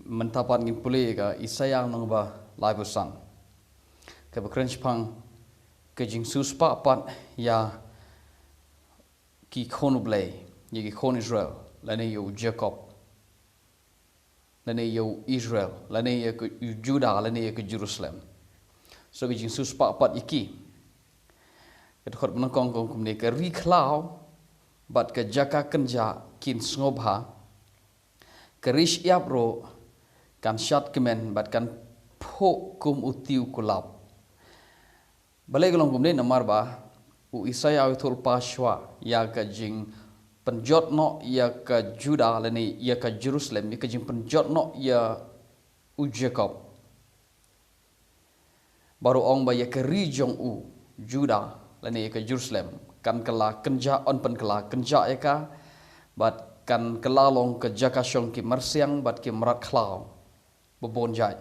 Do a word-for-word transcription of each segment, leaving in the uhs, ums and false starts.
Mynta pat ngin pule ka Isaïah lynnong ba laiphew san. Kaba kren shaphang ka jingsiewspah pat ïa ki khun U Blei, ïa ki khun Israel, lane ïa u Jakob, lane ïa u Israel, lane ïa ka, u Judah, lane ïa ka Jerusalem. So ka jingsiewspah pat ïa ki. Ka dkhot ba nyngkong ka ong kumne: ka ri khlaw bad ka jaka kynjah kin sngewbha, ka ri shyiap ruh kan shad kmen bad kan phuh kum u tiew kulap. Balei ka long kumne? Namar ba u Isaïah u ïathuhlypa shuwa ïa ka jingpynjot noh ïa ka Judah lane ïa ka Jerusalem, ïa ka jingpynjot noh ïa u Jakob. Bad u ong ba ïa ka ri jong u Judah lane ïa ka Jerusalem kan kylla kynjah, yn pynkylla kynjah ïa ka, bad kan kylla long ka jaka shong ki myrsiang bad ki mrad khlaw ba bun jait.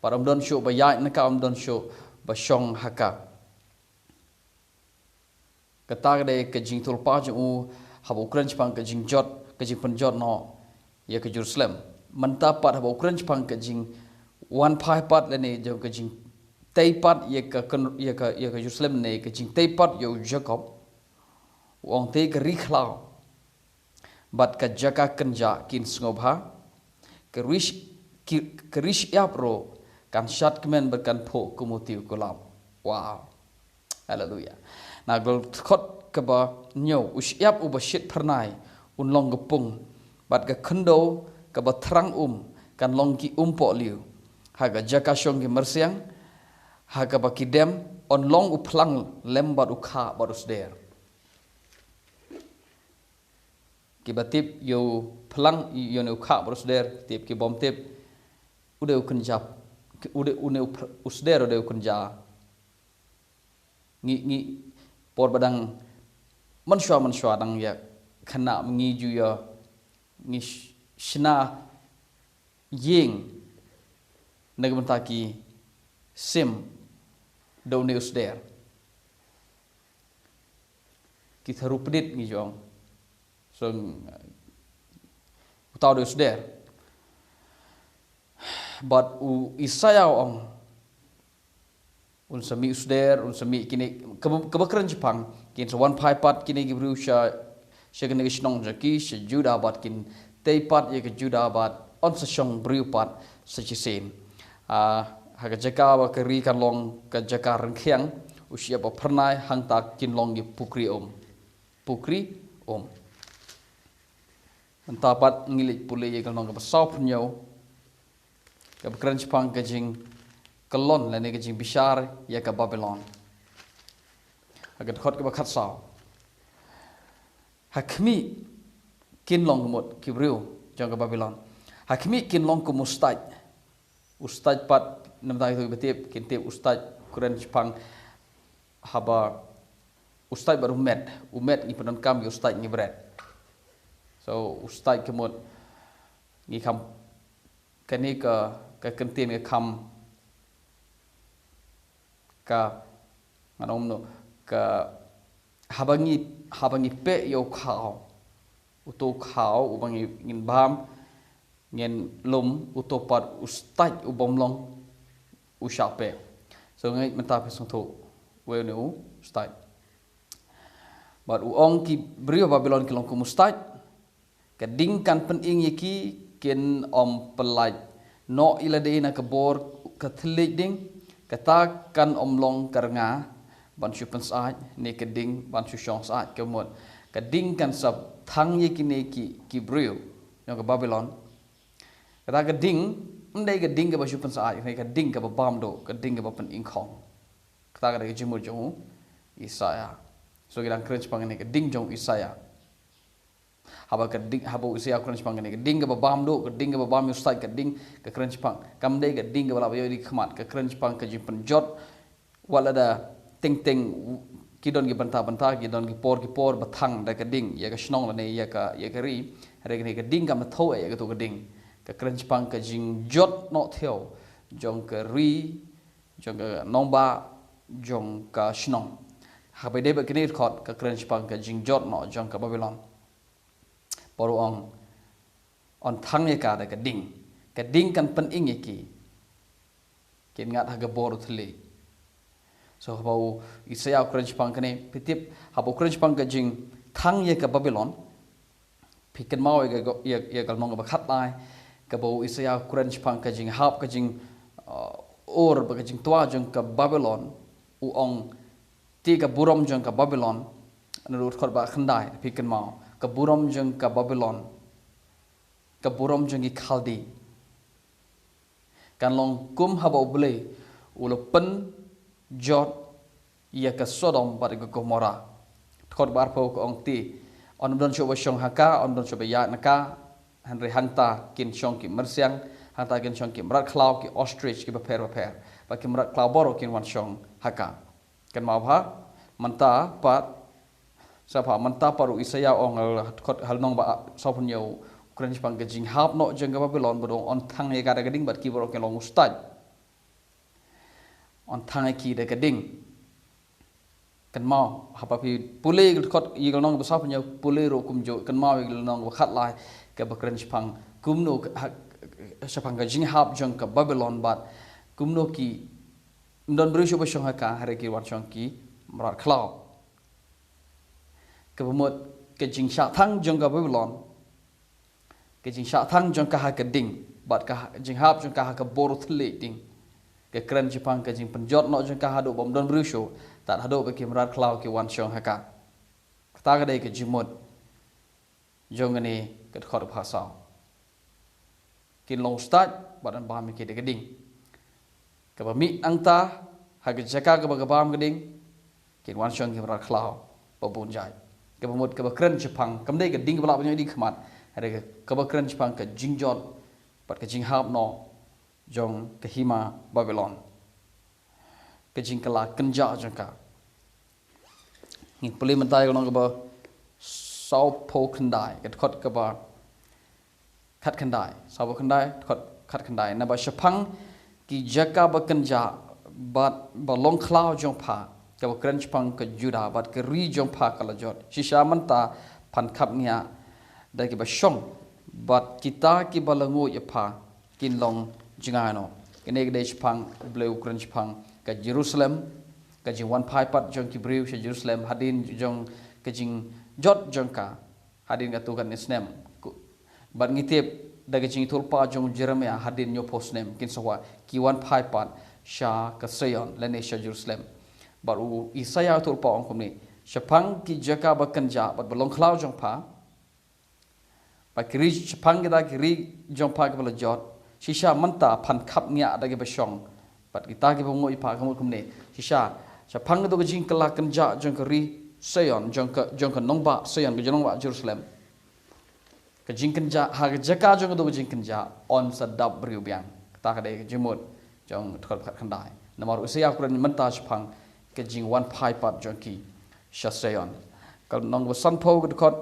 Bad ym don shuh ba ïaid na ka, ym don shuh ba shong ha ka. Kata ka dei ka jingïathuhlypa jong u haba u kren shaphang ka jingjot, ka jingpynjot noh ïa ka Jerusalem. Mynta pat haba u kren shaphang ka jingwan phai pat lane jong ka jingtei pat ïa ka kyn-, ïa ka, ïa ka Jerusalem ne ka jingtei pat ïa u Jakob, u ong te ka ri khlaw bad ka jaka kynjah kin sngewbha, ka ri sh-, ki, ka ri shyiap ruh kan shad kmen bad kan phuh kum u tiew kulap. Wow. Haleluya. Na ka dkhot kaba hynñiew: u shyiap uba shit phyrnai un long ka pung, bad ka khyndew kaba thrang um kan long ki umpohliew. Ha ka jaka shong ki myrsiang, ha kaba ki dem, yn long u phlang lem bad u khah bad u sder. Kiba tip ïa u phlang, ïa une u khah bad u sder, tip, ki bym tip, u dei u kynjah, u dei une u ph-, u sder u dei u kynjah. Ngi, ngi, por ba dang mynshuwa, mynshuwa dang ïa khynnah ngi ju ïa, ngi sh-, shna ïing na ka bynta ki sim da une u sder. Ki tharu pdit ngi ju ong. So, uta u dei u sder. Bad u Isaïah u ong, un sa mih u sder, un sa mih kine, kaba, kaba kren shaphang, kin sa wan phai pat kine ki briew sha, sha kane ka shnong jong ki, sha Judah bad kin tei pat ïa ka Judah bad yn sa shong briew pat sa shisien. Ah, ha ka jaka ba ka ri kan long ka jaka ryngkhiang, u shyiap ba phyrnai, hangta kin long ki pukri um. Pukri um. Mynta pat ngi leit pule ïa ka lynnong kaba sawphew hynñiew, kaba kren shaphang ka jingkyllon lane ka jingbishar ïa ka Babilon. Ha ka dkhot kaba khatsaw: ha khmih kin long, ka mut ki briew jong ka Babilon, ha khmih kin long kum u stait. U stait pat, namar ïa kito kiba tip, kin tip u stait, kren shaphang haba u stait bad u met, u met ngi pyndonkam ïa u stait ngi bret. So u stait ka mut ngi kham, kane ka, ka kyntien ka kham, ka, ngan ong kumno, ka, haba ngi, haba ngi peh ïa u khaw, uto u khaw uba ngi, ngin bam, ngin lum, uto pat u stait u bym long u shah peh. So ngeit mynta phi sngewthuh uei une u stait. Bad u ong ki briew Babilon ki long kum u stait. Ka ding kan pyning ïa ki, kin ym pyllait noh ïa lade na ka bor ka thylliej ding. Kata kan ym long ka rnga ban shu pynsyaid, ne ka ding ban shu shong syaid, ka mut ka ding kan sa thang ïa kine ki, ki briew jong ka Babilon. Kata ka ding, ym dei ka ding kaba shu pynsyaid, ka ding kaba bam duh, ka ding kaba pyningkhong. Kata ka dei ka jingmut jong u Isaïah. So ki dang kren shaphang kane ka ding jong u Isaïah. Haba ka ding, haba u Isaïah u kren shaphang kane ka ding kaba bam duh, ka ding kaba bam ïa u stait, ka ding, ka kren shaphang, kam dei ka ding kaba lah ba ïoh ïa ki khmat, ka kren shaphang ka jingpynjot. Wat lada teng teng ki don ki bynta bynta, ki don ki por ki por ba thang da ka ding ïa ka shnong lane ïa ka, ïa ka ri, hynrei kane ka ding kam da thew eh ïa kato ka ding. Ka kren shaphang ka jingjot noh thew jong ka ri, jong ka nongbah, jong ka shnong. Haba ïadei bad kine ki dkhot, ka kren shaphang ka jingjot noh jong ka Babilon. Bad u ong, yn thang ïa ka da ka ding. Ka ding kan pynïeng ïa ki. Kin ngat ha ka bor u thylliej. So haba u Isaïah u kren shaphang kane, phi tip, haba u kren shaphang ka jingthang ïa ka Babylon. Phi kynmaw ïa ka, ïa, ïa ka lynnong kaba khatlai, kaba u Isaïah u kren shaphang ka jinghap, ka jing, uh, ur, bad ka jingtwa jong ka Babylon, u ong, te ka burom jong ka Babylon, naduh dkhot ba khyndai, phi kynmaw, ka burom jong ka Babylon, ka burom jong ki Khaldi. Kan long kum haba u Blei u la pynjot ïa ka Sodom bad ïa ka Gomorrah. Dkhot ba arphew ka ong, te yn ym don shuh ba shong ha ka, yn ym don shuh ba ïaid na ka, hynrei hangta kin shong ki myrsiang, hangta kin shong ki mrad khlaw, ki ostrich, ki bapher bapher, bad ki mrad khlaw baroh kin wan shong ha ka. Kynmaw bha, mynta pat, sa bha, mynta pat u Isaïah u ong ha dkhot, ha lynnong ba sawphew hynñiew, u kren shaphang ka jinghap noh jong ka Babylon, bad u ong yn thang ïa ka da ka ding, bad ki baroh kin long u stad. Yn thang ïa ki da ka ding. Kynmaw, haba phi pule ïa ka dkhot, ïa ka lynnong ba sawphew hynñiew, pule ruh kumjuh, kynmaw ïa ka lynnong ba khatlai, kaba kren shaphang kumno ka, ha, shaphang ka jinghap jong ka Babylon bad kumno ki, ym don briew shuh ba shong ha ka, hynrei ki wan shong ki mrad khlaw. Kaba mut ka jingshah thang jong ka Babylon, ka jingshah thang jong ka ha ka ding, bad ka ha, jinghap jong ka ha ka bor u thylliej ding, ka kren shaphang ka jingpynjot noh jong ka haduh ba ym don briew shuh, tad haduh ba ki mrad khlaw ki wan shong ha ka. Kata ka dei ka jingmut jong kane ka dkhot ba saw. Kin long u stad, bad yn bam ïa ki da ka ding. Kaba mih nangta, ha ka jaka kaba ka bam ka ding, kin wan shong ki mrad khlaw ba bun jait. Kaba mut kaba kren shaphang, kam dei ka ding kaba lah ban ïoh ding khmat, hynrei ka, kaba kren shaphang ka jingjot bad ka jinghap noh jong ka hima Babylon. Ka jingkylla kynjah jong ka. Ngin pule mynta ïa ka lynnong kaba sawphew khyndai, ka dkhot kaba khatkhyndai, sawphew khyndai, dkhot khatkhyndai. Naba shaphang ki jaka ba kynjah bad ba long khlaw jong pha, kaba kren shaphang ka Judah bad ka ri jong pha ka la jot. Shisha mynta phan khapngiah da kiba shong, bad kita kiba la nguid ïa pha kin long jngai noh. Kane ka dei shaphang, u Blei u kren shaphang ka Jerusalem, ka jingwan phai pat jong ki briew sha Jerusalem hadien jong ka jingjot jong ka, hadien katto katne snem. Ku-, bad ngi tip da ka jingïathuhlypa jong u Jeremiah, hadien hynñiewphew snem kin sa wan ki wan phai pat sha ka Zion lane sha Jerusalem. Bad u Isaïah u ïathuhlypa u ong kumne, shaphang ki jaka ba kynjah bad ba long khlaw jong pha, bad ki ri, shaphang kita ki ri jong pha kiba la jot, shisha mynta phan khapngiah da kiba shong, bad kita kiba nguid ïa pha, ka mut kumne. Shisha, shaphang kato ka jingkylla kynjah jong ka ri Zion, jong ka, jong ka nongbah Zion, ka jong nongbah Jerusalem, ka jingkynjah, ha ka jaka jong kato ka jingkynjah, yn sa dap briew biang. Kata ka dei ka jingmut jong dkhot khatkhyndai. Namar u Isaïah u kren mynta shaphang ka jingwan phai pat jong ki sha Zion. Ka lynnong ba sanphew, ka dkhot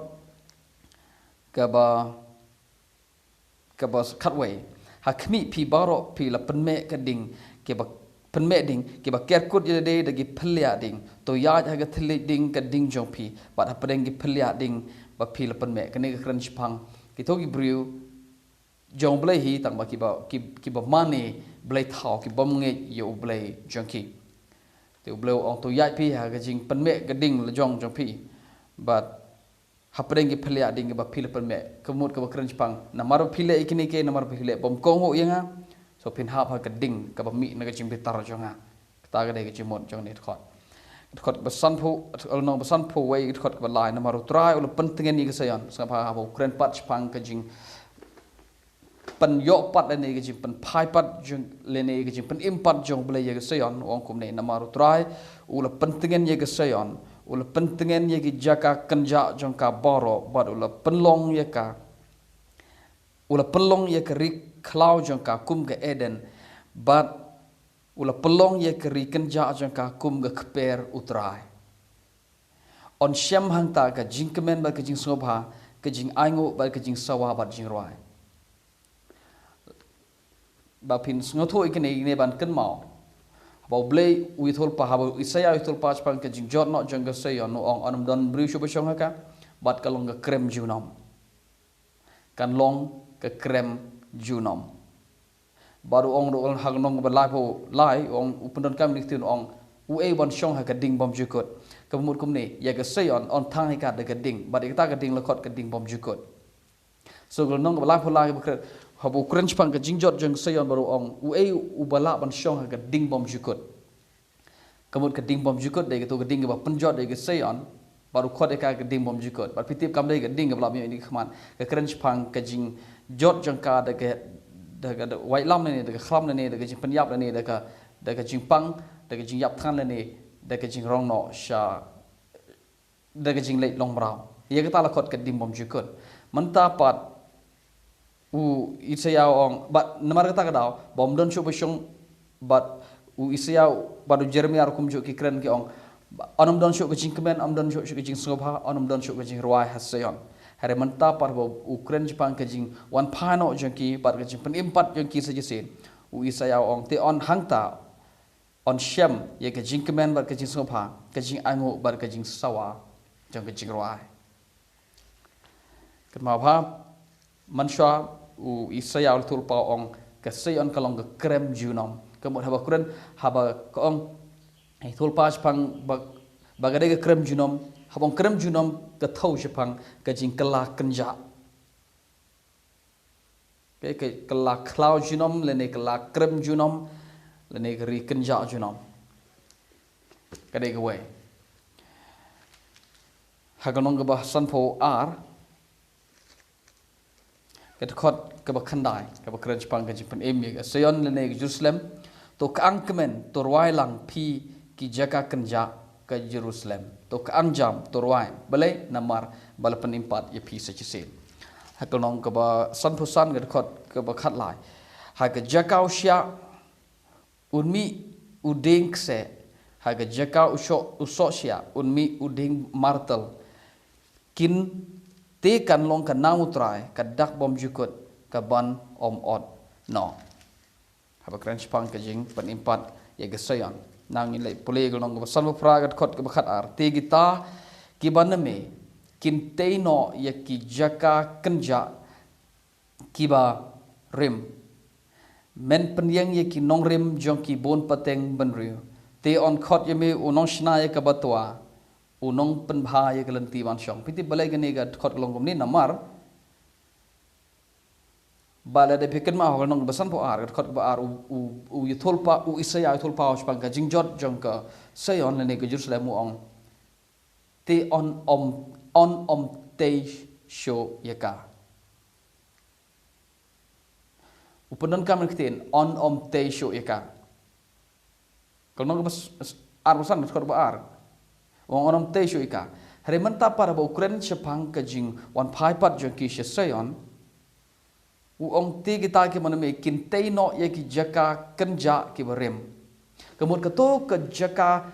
kaba, kaba khatwei. Ha khmih phi baroh phi la pynmeh ka ding, kiba pynmeh ding, kiba ker kut ïalade da ki phylla ding. To ïaid ha ka thylliej ding ka ding jong phi, bad hapdeng ki phylla ding ba phi la pynmeh. Kane ka kren shaphang kito ki briew jong u Blei hi, tangba kiba, ki, kiba mane blei thaw, ki bym ngeit ïa u Blei jong ki. Te u Blei u ong to ïaid phi ha ka jingpynmeh ka ding la jong jong phi. Bad hapdeng ki phylla ding kiba phi la pynmeh. Ka mut kaba kren shaphang, namar ba phi leh ïa kine ki, namar ba phi leh bymkohnguh ïa nga, so phin hap ha ka ding kaba mih na ka jingbitar jong nga. Kata ka dei ka jingmut jong kane ka dkhot. Dkhot ba sanphew, lynnong ba sanphew wei, dkhot kaba lai, namar u Trai u la pyntngen ïa ka Zion. Sngap ha, haba u kren pat shaphang ka jing pynïoh pat lane ka jingpynphai pat jong, lane ka jingpynim pat jong u Blei ïa ka Zion, u ong kumne, namar u Trai u la pyntngen ïa ka Zion, u la pyntngen ïa ki jaka kynjah jong ka baroh, bad u la pynlong ïa ka, u la pynlong ïa ka ri khlaw jong ka kum ka Eden, bad u la pynlong ïa ka ri kynjah jong ka kum ka kper u Trai. Yn shem hangta ka jingkmen bad ka jingsngewbha, ka jingainguh bad ka jingsawa bad jingrwai. Ba phin sngewthuh ïa kine, ïa kine ban kynmaw. Haba u Blei u ïathuhlypa, haba u Isaïah u ïathuhlypa shaphang ka jingjot noh jong ka Zion, u ong yn ym don briew shuh ba shong ha ka, bad ka long ka krem junom. Kan long ka krem junom. Bad u ong ruh ha ka lynnong ba laiphew lai, u ong u pyndonkam ïa kine ki ktien, u ong, uei ban shong ha ka ding bymjukut. Kaba mut kumne, ïa ka Seion yn thang ïa ka da ka ding, bad ïa kata ka ding la khot ka ding bymjukut. So ka lynnong kaba laiphew lai kaba kren, haba u kren shaphang ka jingjot jong ka Seion bad u ong, uei uba lah ban shong ha ka ding bymjukut. Ka mut ka ding bymjukut dei kato ka ding kaba pynjot ïa ka Seion, bad u khot ïa ka ka ding bymjukut. Bad phi tip kam dei ka ding kaba lah ban ïoh ïa ka khmat. Ka kren shaphang ka jingjot jong ka da ka, da ka, da waitlam lane, da ka khlam lane, da ka jingpynïap lane, da ka, da ka jingpang, da ka jingïap thngan lane, da ka jingrong noh sha, da ka jingleit longmraw. Ïa kata la khot ka ding bymjukut. Mynta pat u Isaïah u ong, bad namar kata ka daw, bym don shuh ba shong, bad u Isaïah bad u Jeremiah ruh kumjuh ki kren ki ong, yn ym don shuh ka jingkmen, ym don shuh ka jingsngewbha, yn ym don shuh ka jingrwai ha Seion. Hynrei mynta pat ba u kren shaphang ka jingwan phai noh jong ki, bad ka jingpynim pat jong ki sa shisien. U Isaïah u ong, te yn hangta, yn shem ïa ka jingkmen bad ka jingsngewbha, ka jingainguh bad ka jingsawa jong ka jingrwai. Kynmaw bha, mynshuwa u Isaïah u la ïathuhlypa u ong, ka Seion ka long ka krem junom. Ka mut haba kren, haba ka ong, ïathuhlypa shaphang ba, ba ka dei ka krem junom, haba ong krem junom ka thew shaphang ka jingkylla kynjah. Ka, ka, kylla khlaw junom, lane kylla krem junom, lane ka ri kynjah junom. Ka dei kawei. Ha ka lynnong kaba sanphew ar, ka dkhot kaba khyndai, kaba kren shaphang ka jingpynim ïa ka Seion lane ka Jerusalem. To kyang kmen, to rwai lang phi ki jaka kynjah ka Jerusalem. To kyang jam, to rwai. Balei? Namar ba la pynim pat ïa phi sa shisien. Ha ka lynnong kaba sanphew san, ka dkhot kaba khatlai. Ha ka jaka u shiah un mih u dieng kseh, ha ka jaka u soh, u soh shiah un mih u dieng martel. Kin, te kan long ka nam u Trai, ka dak bymjukut, kaban ym ot noh. Haba kren shaphang ka jingpynim pat ïa ka Seion. Nang ngin leit pule ka lynnong kaba sanphew phra, ka dkhot kaba khatar. Te kita kiba name kin tei noh ïa ki jaka kynjah kiba rim. Men pynïeng ïa ki nongrim jong ki bun pateng bynriew. Te yn khot ïa me u nongshna ïa kaba twa, u nongpynbha ïa ka lynti ban shong. Phi tip balei kane ka dkhot ka long kumne? Namar ba lada phi kynmaw ha ka lynnong kaba sanphew ar, ka dkhot kaba ar, u, u, u ïathuhlypa, u Isaïah u ïathuhlypa shaphang ka jingjot jong ka Seion lane ka Jerusalem, u ong, te yn ym, yn ym tei shuh ïa ka. U pyndonkam ïa ka ktien, yn ym tei shuh ïa ka. Ka lynnong kaba s-, s-, arphew san, ka dkhot kaba ar. U ong yn ym tei shuh ïa ka. Hynrei mynta pat haba u kren shaphang ka jingwan phai pat jong ki sha Seion, u ong te kita kiba name kin tei noh ïa ki jaka kynjah kiba rim. Ka mut kato ka jaka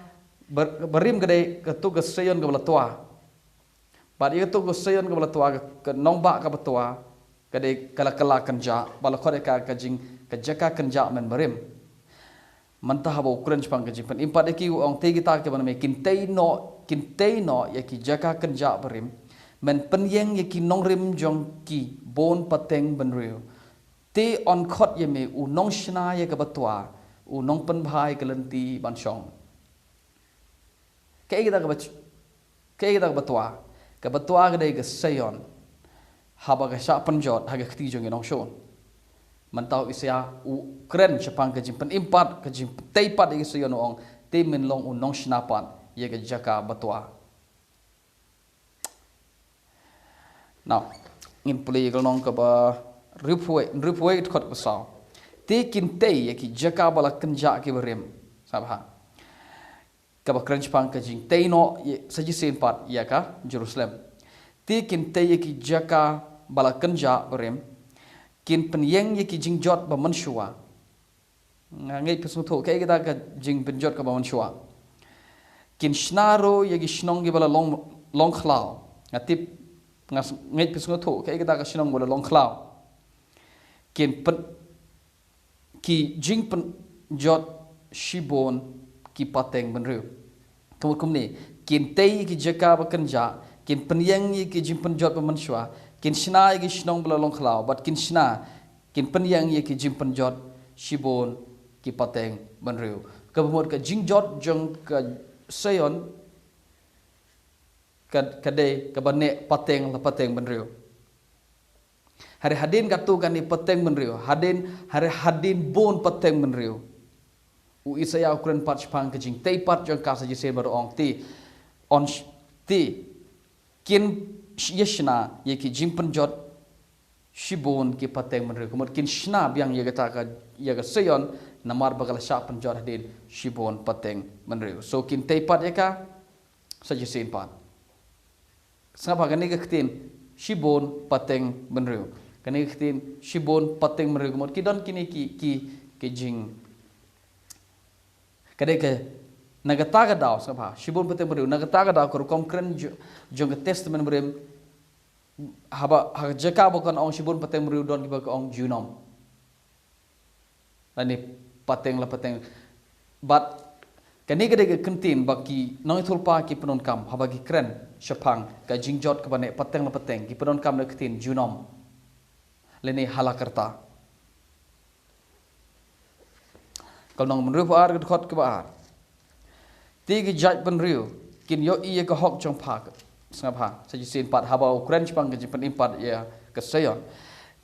ba, ba rim ka dei kato ka Seion kaba la twa. Bad ïa kato ka Seion kaba la twa, ka, ka nongbah kaba twa, ka dei ka la, ka la kynjah, ba la khot ïa ka ka jing, ka jaka kynjah mynbarim. Mynta haba u kren shaphang ka jingpynim pat ïa ki, u ong te kita kiba name kin tei noh, kin tei noh ïa ki jaka kynjah barim. Men pynïeng ïa ki nongrim jong ki bun pateng bynriew. Te yn khot ïa me u nongshna ïa kaba twa, u nongpynbha ïa ka lynti ban shong. Kaei kata kaba ch-, kaei kata kaba twa? Kaba twa ka dei ka Seion, haba ka shah pynjot ha ka kti jong ki nongshun. Mynta u Isaïah u kren shaphang ka jingpynim pat, ka jingtei pat ïa ka Seion, u ong, te men long u nongshna pat ïa ka jaka ba twa. Now, ngin pule ïa ka lynnong kaba hynriewphew, hynriewphew, dkhot kaba saw. Te kin tei ïa ki jaka ba la kynjah kiba rim. Sngap bha. Kaba kren shaphang ka jingtei noh ïa, sa shisien pat ïa ka Jerusalem. Te kin tei ïa ki jaka ba la kynjah barim. Kin pynïeng ïa ki jingjot ba mynshuwa. Nga ngeit phi sngewthuh kaei kata ka jingpynjot kaba mynshuwa. Kin shna ruh ïa ki shnong kiba la long, long khlaw. Nga tip, nga s-, ngeit phi sngewthuh kaei kata ka shnong ba la long khlaw. Kin pyn-, ki jingpynjot shibun ki pateng bynriew. Ka mut kumne, kin tei ïa ki jaka ba kynjah, kin pynïeng ïa ki jingpynjot ba mynshuwa, kin shna ïa ki shnong ba la long khlaw, bad kin shna, kin pynïeng ïa ki jingpynjot shibun ki pateng bynriew. Kaba mut ka jingjot jong ka Sion ka, ka dei kaba neh pateng la pateng bynriew. Hynrei hadien katto katne pateng bynriew, hadien, hynrei hadien bun pateng bynriew, u Isaïah u kren pat shaphang ka jingtei pat jong ka, sa shisien ba u ong te, yn sh-, te kin sh-, ïa shna ïa ki jingpynjot shibun ki pateng bynriew. Ka mut kin shna biang ïa kata ka, ïa ka Sion, namar ba ka la shah pynjot hadien shibun pateng bynriew. So kin tei pat ïa ka, sa shisien pat. Sngap ha kane ka ktien shibun pateng bynriew. Kane ka ktien shibun pateng bynriew, ka mut ki don kine ki, ki, ki jing, ka dei ka, na kata ka daw, sngap ha, shibun pateng bynriew, na kata ka daw ka rukom kren jo-, jong ka Testament Barim, haba, ha ka jaka ba kan ong shibun pateng bynriew don kiba ka ong junom. Lane pateng la pateng. Bad kane ka dei ka kyntien ba ki nongïathuhlypa ki pyndonkam haba ki kren shaphang ka jingjot kaba neh pateng la pateng, ki pyndonkam da ka ktien junom lane ha la karta. Ka lynnong ba hynriewphew ar, ka dkhot kaba ar. Te ki jait bynriew kin ïohi ïa ka hok jong pha. Sngap ha, sa shisien pat haba u kren shaphang ka jingpynim pat ïa ka Sion.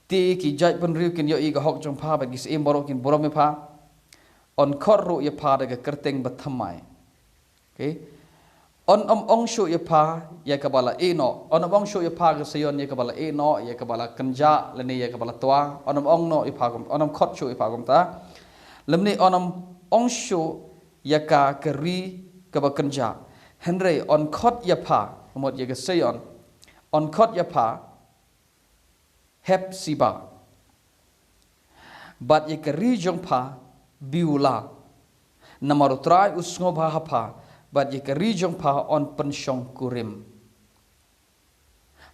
Te ki jait bynriew kin ïohi ïa ka hok jong pha, bad ki syiem baroh kin burom ïa pha. Yn khot ruh ïa pha da ka kyrteng bathymmai. Okay. Yn ym ong shuh ïa pha ïa kaba la ïehnoh. Yn ym ong shuh ïa pha ka Sion ïa kaba la ïehnoh, ïa kaba la kynjah, lane ïa kaba la twa. Yn ym ong noh ïa pha kum, yn ym khot shuh ïa pha kumta. Lymne yn ym ong shuh ïa ka ka ri kaba kynjah. Hynrei yn khot ïa pha, ka mut ïa ka Sion, yn khot ïa pha Hepsiba. Bad ïa ka ri jong pha Biula. Namar u Trai u sngewbha ha pha, bad ïa ka ri jong pha yn pynshongkurim.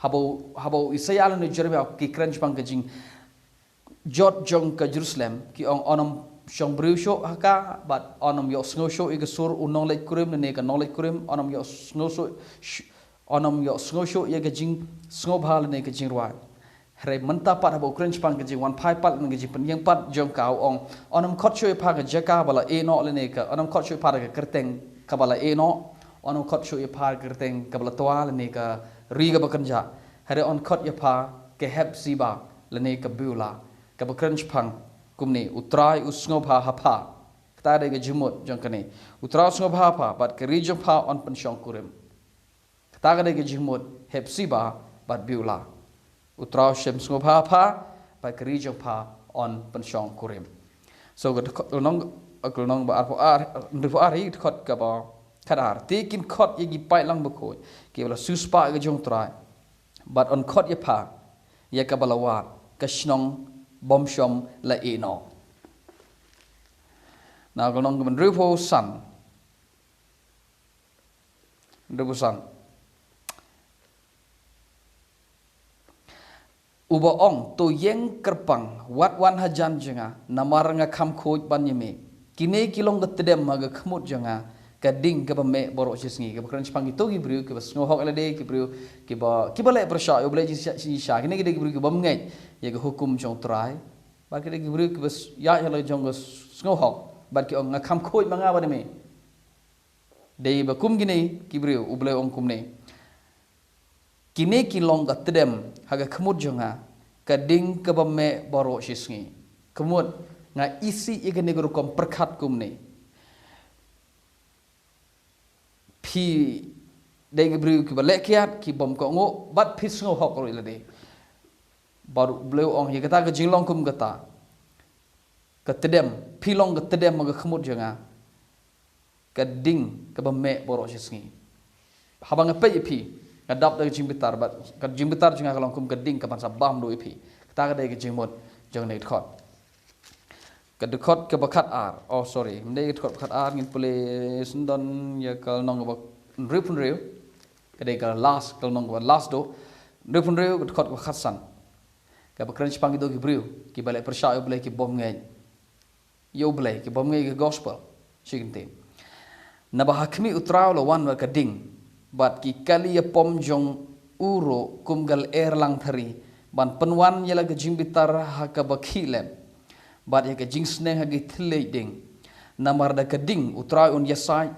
Haba u, haba u Isaïah lane u Jeremiah ki kren shaphang ka jingjot jong ka Jerusalem, ki ong yn ym shong briew shuh ha ka, bad yn ym ïohsngew shuh ïa ka sur u nongleit kurim lane ka nongleit kurim, yn ym ïohsngew shuh, sh-, yn ym ïohsngew shuh ïa ka jingsngewbha lane ka jingrwai. Hynrei mynta pat haba u kren shaphang ka jingwan phai pat lane ka jingpynïeng pat jong ka, u ong, yn ym khot shuh ïa pha ka jaka ba la ïehnoh lane ka, yn ym khot shuh ïa pha da ka kyrteng kaba la ïehnoh, yn ym khot shuh ïa pha ka kyrteng kaba la twa lane ka ri kaba kynjah. Hynrei yn khot ïa pha ka Hepsiba lane ka Biula, kaba kren shaphang kumne, u Trai u sngewbha ha pha. Kata dei ka jingmut jong kane. U Trai u sngewbha ha pha, bad ka ri jong pha yn pynshongkurim. Kata ka dei ka jingmut Hepsiba bad Biula. U Trai u shem sngewbha ha pha, bad ka ri jong pha yn pynshongkurim. So ka dkhot, ka lynnong, ka lynnong ba arphew ar, hynriewphew ar, ka dkhot kaba khatar. Te kin khot ïa ki paidlang bakhuid kiba la siewspah ïa ka jong u Trai. Bad yn khot ïa pha ïa kaba la wad, ka shnong bym shym la ïehnoh. Na ka lynnong kaba hynriewphew san. Hynriewphew san. Uba ong, to ïeng kyrpang, wat wan hajan jong nga, namar nga kham khuid ban ïa mih. Kine ki long ka tdem ha ka khmut jong nga, ka ding kaba meh baroh shi sngi. Kaba kren shaphang kito ki briew kiba sngewhok ïa lade, ki briew kiba, kiba leh pyrshah ïa U Blei shisha, shisha. Kine ki dei ki briew kibym ngeit ïa ka hukum jong u Trai. Bad ki dei ki briew kiba s-, ïaid halor jong ka sngewhok. Bad ki ong, nga kham khuid ma nga ban ïa mih. Dei ba kum kine ki briew, U Blei u ong kumne. Kine ki long ka tdem ha ka khmut jong nga, ka ding kaba meh baroh shi sngi. Ka mut, nga isih ïa kane ka rukom pyrkhat kumne. Phi dei ki briew kiba leh kiad, kibym kohnguh, bad phi sngewhok ruh ïa lade. Bad U Blei u ong, ïa kata ka jinglong kum kata. Ka tdem, phi long ka tdem ha ka khmut jong nga. Ka ding kaba meh baroh shi sngi. Haba nga peit ïa phi, nga dap da ka jingbitar, bad ka jingbitar jong nga ka long kum ka ding kaban sa bam duh ïa phi. Kata ka dei ka jingmut jong kane ka dkhot. Ka dkhot kaba khatar. Oh, sorry. Ym dei ka dkhot khatar, ngin pule shen don ïa ka lynnong kaba hynriewphew hynriew. Ka dei ka last, ka lynnong kaba last duh. Hynriewphew hynriew, ka dkhot kaba khatsan. Kaba kren shaphang kito ki briew kiba leh pyrshah ïa U Blei, kibym ngeit ïa U Blei, kibym ngeit ïa ka gospel. Shi kyntien. Naba ha khmih U Trai u la wan bad ka ding, bad ki kali ïapom jong u ruh kum ka lyer langthari, ban pynwan ïa la ka jingbitar ha kaba khih lem. bad ïa ka jingsneng ha ki thylliej ding. Namar da ka ding U Trai un ïasaid,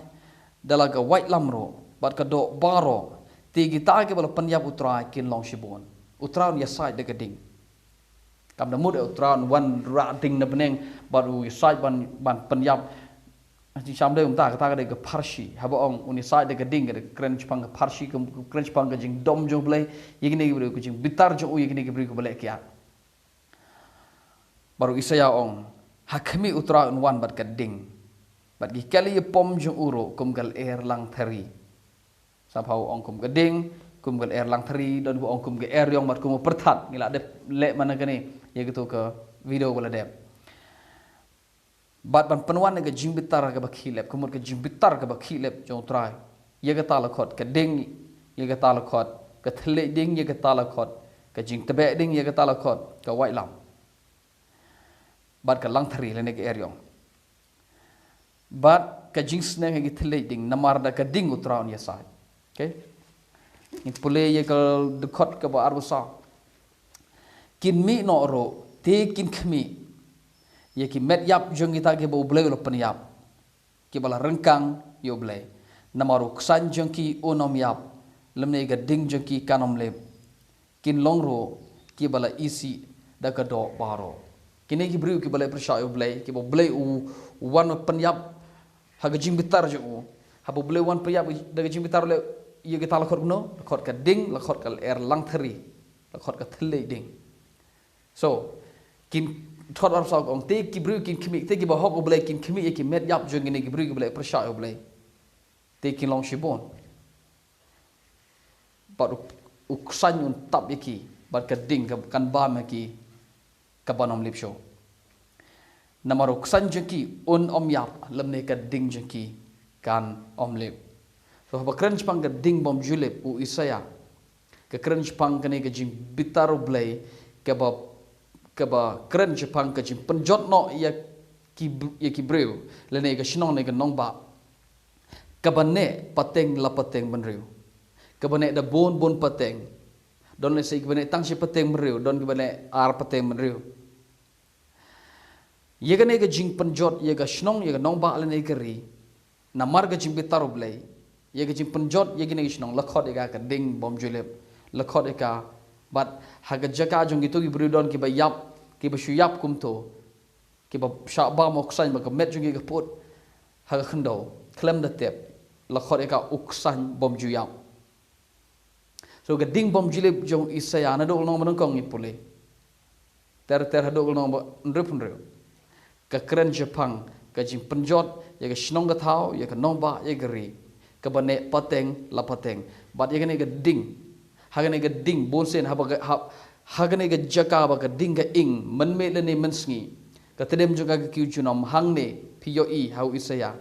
da la ka waitlam ruh bad ka doh baroh, te kita kiba la pynïap U Trai kin long shibun. U Trai un ïasaid da ka ding. Kam da mut U Trai un wan rah ding na bneng bad u ïasaid ban, ban pynïap. Jingsham dei kumta, kata ka dei ka pharshi. Haba ong un ïasaid da ka ding, ka dei ka kren shaphang ka pharshi, ka kren shaphang ka jingdom jong U Blei ïa kine ki briew, ka jingbitar jong u ïa kine ki briew kiba leh kiad. Bad u Isaïah ong, ha khmih U Trai un wan bad ka ding, bad ki kali ïapom jong u ruh kum ka lyer langthari. Somehow ong kum ka ding, kum ka lyer langthari, don ba ong kum ka eriong bad kum u pyrthat. Ngi la dep leh man kane ïa kito ka video ba la dep. Bad ban pynwan ïa ka jingbitar kaba khih lep, ka mut ka jingbitar kaba khih lep jong U Trai. Ïa kata la khot ka ding, ïa kata la khot ka thylliej ding, ïa kata la khot ka jingtbeh ding, ïa kata la khot ka waitlam. Bad ka langthari lane ka eriong. Bad ka jingsneng ha ki thylliej ding, namar da ka ding U Trai un ïasaid. Okay? Ngin pule ïa ka dkhot kaba arphew saw. Kin mih noh ruh, te kin khmih ïa ki met ïap jong kita kiba U Blei u la pynïap, kiba la ryngkang ïa U Blei. Namar u ksain jong ki un ym ïap, lymne ka ding jong ki kan ym lip. Kin long ruh kiba la isih da ka doh baroh. Kine ki briew kiba la pyrshah ïa U Blei, kiba U Blei u wan pynïap ha ka jingbitar jong u. Haba U Blei u wan pynïap da ka jingbitar, leh ïa kita la khot kumno? La khot ka ding, la khot ka lyer langthari, la khot ka thylliej ding. So, kin, dkhot arphew saw ka ong, te ki briew kin khmih, te kiba hok U Blei kin khmih ïa ki met ïap jong kine ki briew kiba la pyrshah ïa U Blei. Te kin long shibun. Bad u, u ksain un tap ïa ki, bad ka ding ka, kan bam ïa ki, kaban ym lip shuh. Namar u ksain jong ki un ym ïap, lymne ka ding jong ki kan ym lip. So, haba kren shaphang ka ding bym ju lip, u Isaïah ka kren shaphang kane ka jingbitar U Blei, kaba, kaba kren shaphang ka jingpynjot noh ïa ki, ïa ki briew, lane ka shnong ne ka nongbah, kaba neh pateng la pateng bynriew. Kaba neh da bun bun pateng. Don lehse kiba neh tang shi pateng bynriew, don kiba neh ar pateng bynriew. Ïa kane ka jingpynjot ïa ka shnong, ïa ka nongbah lane ka ri, namar ka jingbitar U Blei, ïa ka jingpynjot ïa kane ka shnong, la khot ïa ka ka ding bym ju lip, la khot ïa ka, bad ha ka jaka jong kito ki briew don kiba ïap, kiba shu ïap kumto, kiba shah bam u ksain ba ka met jong ki ka put ha ka khyndew khlem da tip, la khot ïa ka u ksain bym ju ïap. So ka ding bym ju lip jong u Isaïah, naduh ka lynnong ba nyngkong ngi pule ter ter haduh ka lynnong ba hynriew phew hynriew, ka kren shaphang ka jingpynjot ïa ka shnong ka thaw, ïa ka nongbah, ïa ka ri, kaba neh pateng la pateng. Bad ïa kane ka ding, ha kane ka ding, bun sien haba ka, ha, ha kane ka jaka ba ka ding ka ing mynmiet lane mynsngi, ka tdem jong ka ka kiew junom. Hangne phi ïohi ha u Isaïah,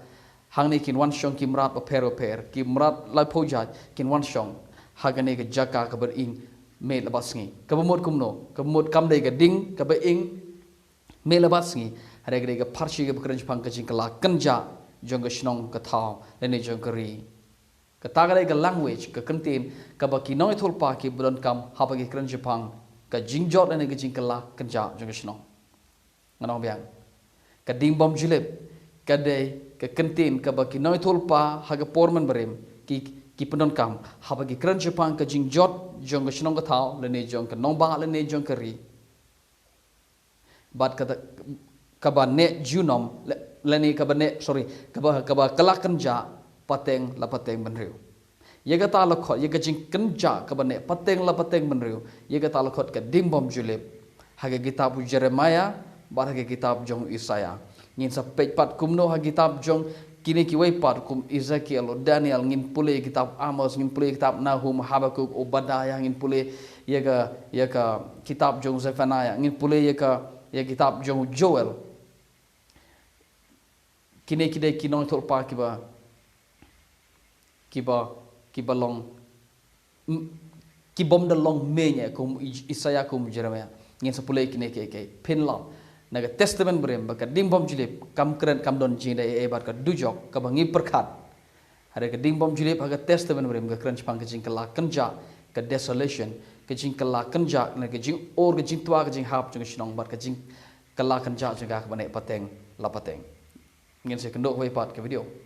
hangne kin wan shong ki mrad bapher bapher, ki mrad laiphew jait kin wan shong ha kane ka jaka kaba ing miet la bad sngi. Kaba mut kumno? Kaba mut kam dei ka ding kaba ing miet la bad sngi, hynrei ka dei ka pharshi kaba kren shaphang ka jingkylla kynjah jong ka shnong ka thaw lane jong ka ri. Kata ka dei ka language, ka kyntien kaba ki nongïathuhlypa kiba donkam haba ki kren shaphang ka jingjot lane ka jingkylla kynjah jong ka shnong. Ngan ong biang. Ka ding bym ju lip ka dei ka kyntien kaba ki nongïathuhlypa ha ka por mynbarim ki, ki pyndonkam haba ki kren shaphang ka jingjot jong ka shnong ka thaw lane jong ka nongbah lane jong ka ri. Bad kata, kaba neh junom, la-, lane kaba neh, sorry, kaba, kaba kylla kynjah pateng la pateng bynriew. Ïa kata la khot, ïa ka jingkynjah kaba neh pateng la pateng bynriew, ïa kata la khot ka ding bym ju lip ha ka kitab u Jeremiah bad ha ka kitab jong u Isaïah. Ngin sa peit pat kumno ha kitab jong kine kiwei pat kum Ezekiel, Daniel, ngin pule ïa kitab Amos, ngin pule ïa kitab Nahum, Habakuk, Obadiah, ngin pule ïa ka, ïa ka kitab jong Zephaniah, ngin pule ïa ka, ïa kitab jong Joel. Kine ki dei ki nongïathuhlypa kiba, kiba, kiba long, m-, ki bym da long meiñ eh kum I-, Isaïah kum Jeremiah. Ngin sa pule kine kiei kiei. Phin lap na ka Testament barim ba ka ding bym ju lip kam kren, kam don jingïadei ei ei bad ka dujok kaba ngi pyrkhat. Hynrei ka ding bym ju lip ha ka Testament barim ka kren shaphang ka jingkylla kynjah, ka desolation, ka jingkylla kynjah, na ka jingor, ka jingtwa, ka jinghap jong ka shnong bad ka jing ka la kynjah jong ka kaba neh pateng la pateng. Ngin sa ïakynduh kawei pat ka video.